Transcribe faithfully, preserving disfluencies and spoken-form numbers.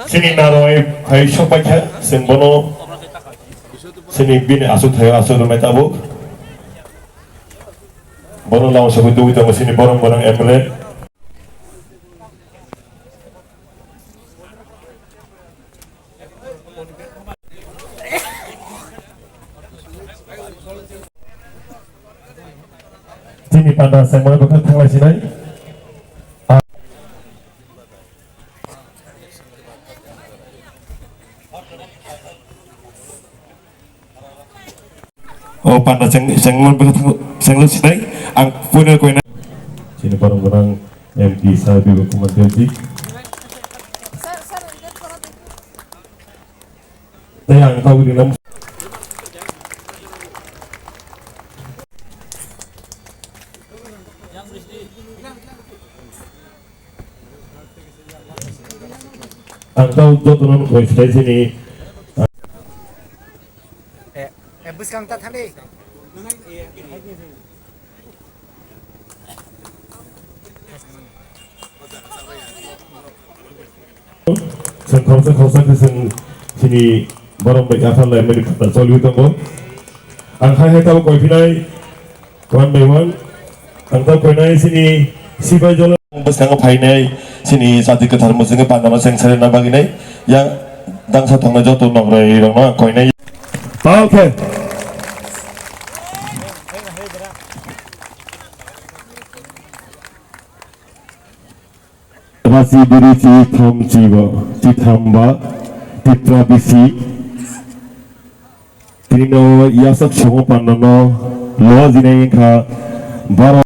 Chini naroi phai sokpaikha, chwng bono chini bini aswk thaio aswk rwnai tabuk. Bono lama sogwi tugwi tongo chini borom gwnang M L A. Chini panda chengmani bwkhak thanglai sinai. O panda cheng-, chengmani bwkhak thang-, chengmani sinai. Ang puina koina. Chini borok gwnang M P sir Bibol Kumar Debjik. Tei ang tabuk rinam. Ang tabuk jotono nukoi stai sini. Eh, eh, bwskang ta thani. Chwng khoroksa khoroksa khe chwng chini borok bai kaphar laimani choliwi tongo. Ang hai hai tabuk koiphinai one by one. Ang tabuk koinai chini sipai jolo. Bwskango phainai chini jati kwthar mwchwngwi pandano cheng sarina bagwinai yang dangsa tongnai joto nokrai rokno ang koinai. Okay. Rasi biri chi tham chi ba, chi tham ba, Tipra bisi. Tini no yasak songo panda no lo jinai wngkha baro.